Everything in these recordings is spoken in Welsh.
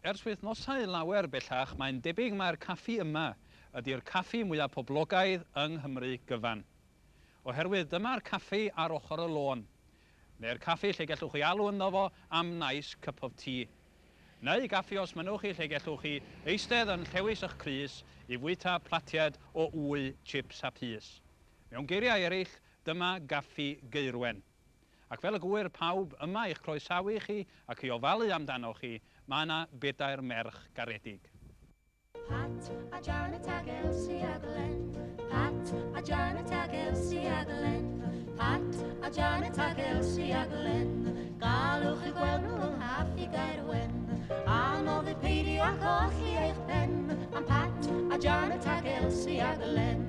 Ers wythnosau lawer bellach mae'n debyg mai'r caffi yma ydi'r caffi mwyaf poblogaidd yng Nghymru gyfan. Oherwydd dyma'r caffi ar ochr y lôn. Neu'r caffi lle gellwch chi alw ynddo fo am nice cup of tea. Neu gaffi os mynnwch chi lle gellwch chi eistedd yn llewis ych crys i fwyta platiad o wy, chips a phys. Mewn geiriau eraill, dyma Gaffi Gaerwen. Ac fel y gŵyr pawb yma i'ch croesawu chi ac i ofalu amdanoch chi, mae yna bedair merch garedig. Pat a Janet ag Elsi a Glenn, Pat a Janet ag Elsi a Glenn, Pat a Janet ag Elsi a Glenn, Galwch chi gweld nhw yng Nghaffi Gaerwen, Anodd yw peidio â cholli eich pen, Am Pat a Janet ag Elsi a Glenn.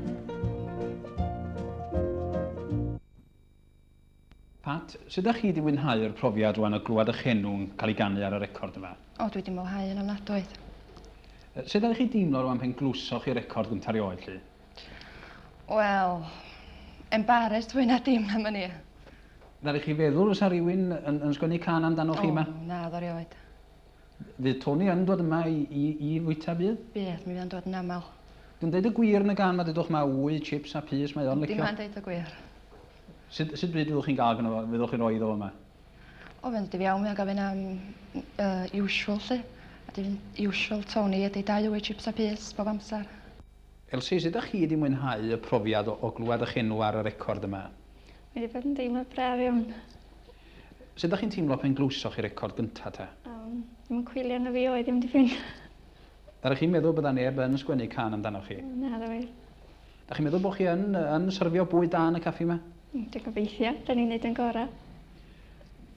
Pat, sut dach chi 'di mwynhau'r profiad rwan o glwad ych enw'n cael ei ganu ar y record yma? O, dwi 'di mwynhau yn ofnadwy. Sut ddaru chi deimlo rwan pen glwsoch chi'r record gynta rioed 'lly? Wel, embarrassed fwy na dim am wn i. Ddaru chi feddwl fysa rywun yn yn sgwennu cân amdanoch chi 'ma? O, naddo rioed. Fydd Tony yn dod yma i i i fwyta bydd? Bydd, mi fydd o'n dod yn aml. Dwi'n deud y gwir yn y gân 'ma dudwch ma' wy, chips a pys mae o'n licio. Yndi mae'n deud y gwir. Sut sut bryd fyddwch chi'n gael gynno fo fyddwch chi'n rhoi iddo fo yma? O fe'n dod i fewn mae o'n gofyn am yy usual 'lly. A 'dyn usual Tony ydi dau wy chips a pys bob amsar. Elsi, sut dach chi 'di mwynhau y profiad o o glwad 'ych enw ar y record yma? Mae 'di bod yn deimlad braf iawn. Sut dach chi'n teimlo pen glywsoch chi'r record gynta ta? Yym ddim yn cwylio na fi oedd ddim dipyn. Ddaru chi'n meddwl bydda neb yn sgwennu cân amdanoch chi? Naddo wir. Dach chi'n meddwl bo chi yn yn syrfio bwyd da yn y caffi 'ma? Dwi'n gobeithio. 'Dan ni'n neud 'yn gora.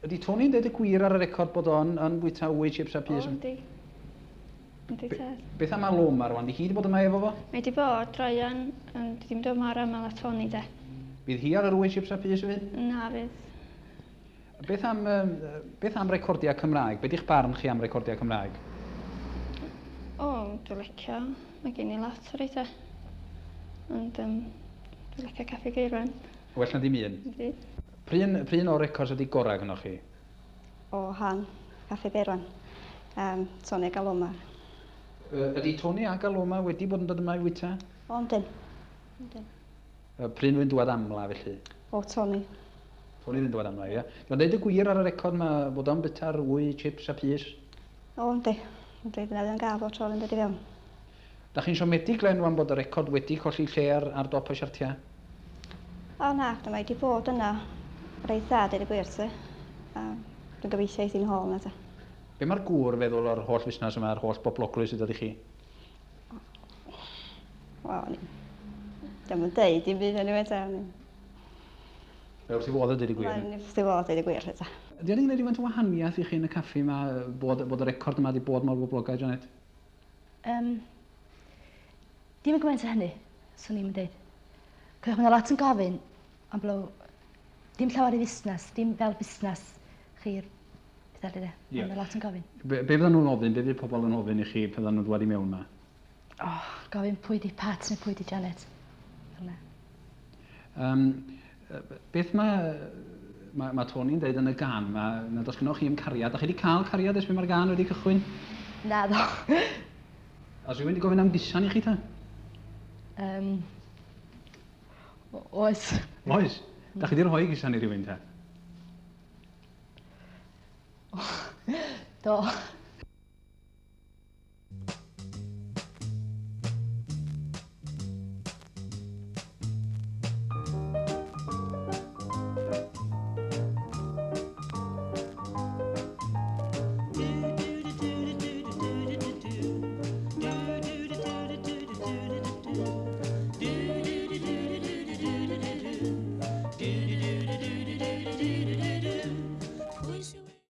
Ydi Tony'n deud y gwir ar y record bod o'n yn bwyta wy, chips a pys? O yndi. Yndi tad. Beth am Aloma rwan? 'Di hi 'di bod yma efo fo? Mae 'di bod droeon ond 'di ddim dod mor amal â Tony 'de. Fydd hi ar yr wy, chips a pys hefyd? Na fydd. Beth am yym beth am recordiau Cymraeg? Be 'di'ch barn chi am recordiau Cymraeg? O, dwi'n licio. Mae gen i lot o rei te. Ond yym dwi'n licio Caffi Gaerwen. Well na dim un. Yndi. Prun prun o'r records ydi gorau gynnoch chi? O han, Caffi Gaerwen. Yym Tony ag Aloma. Yy ydi Tony ag Aloma wedi bod yn dod yma i fwyta? O yndyn. Yndyn. Yy prun fy'n dŵad amla felly? O Tony. Tony fy'n dŵad amla ie. 'Di o'n deud y gwir ar y record 'ma bod o'n bwyta'r wy, chips a pys? O yndi. Yndi dyna fydd o'n ga'l bob tro fy'n dod i fewn. Dach chi'n siomedig Glenn rwan bod y record wedi colli lle ar ar dop y siartia? O na, mae 'di bod yna reit dda deud y gwir ti. A dwi'n gobeithio eith hi'n hôl 'na ta. Be ma'r gŵr feddwl o'r holl fusnas yma a'r holl boblogrwydd sydd dod i chi? Wel, o'n i... Dio'm yn deud dim byd eniwe ta. Mae wrth 'i fodd a deud y gwir. Mae'n wrth 'i fodd deud y gwir 'lly ta. Ydy o'n gwneud rhywfaint o wahaniaeth i chi yn y caffi 'ma bod bod y record yma 'di bod mor boblogaidd, Janet? Yym dim yn gymaint â hynny, swn i'm yn deud. Cofiwch ma' 'na lot yn gofyn am blow dim llawer i fusnes, dim fel busnes chi'r petha 'lly 'de. Ie. Ma' 'na lot yn gofyn. Be' be' fyddan nhw'n ofyn? Be' fydd pobol yn ofyn i chi pan fyddan nhw'n dŵad i mewn 'ma? O, gofyn pwy 'di Pat neu pwy 'di Janet. Fel 'na. Yym beth ma' ma' ma' Tony'n deud yn y gân 'ma nad oes gynnoch chi 'im cariad. Dach chi 'di ca'l cariad ers pryd ma'r gân wedi cychwyn? Naddo. O's rhywun 'di gofyn am gusan i chi 'ta? Yym oes. Oes? Dach chi 'di rhoi gusan i rhywun 'ta? Do.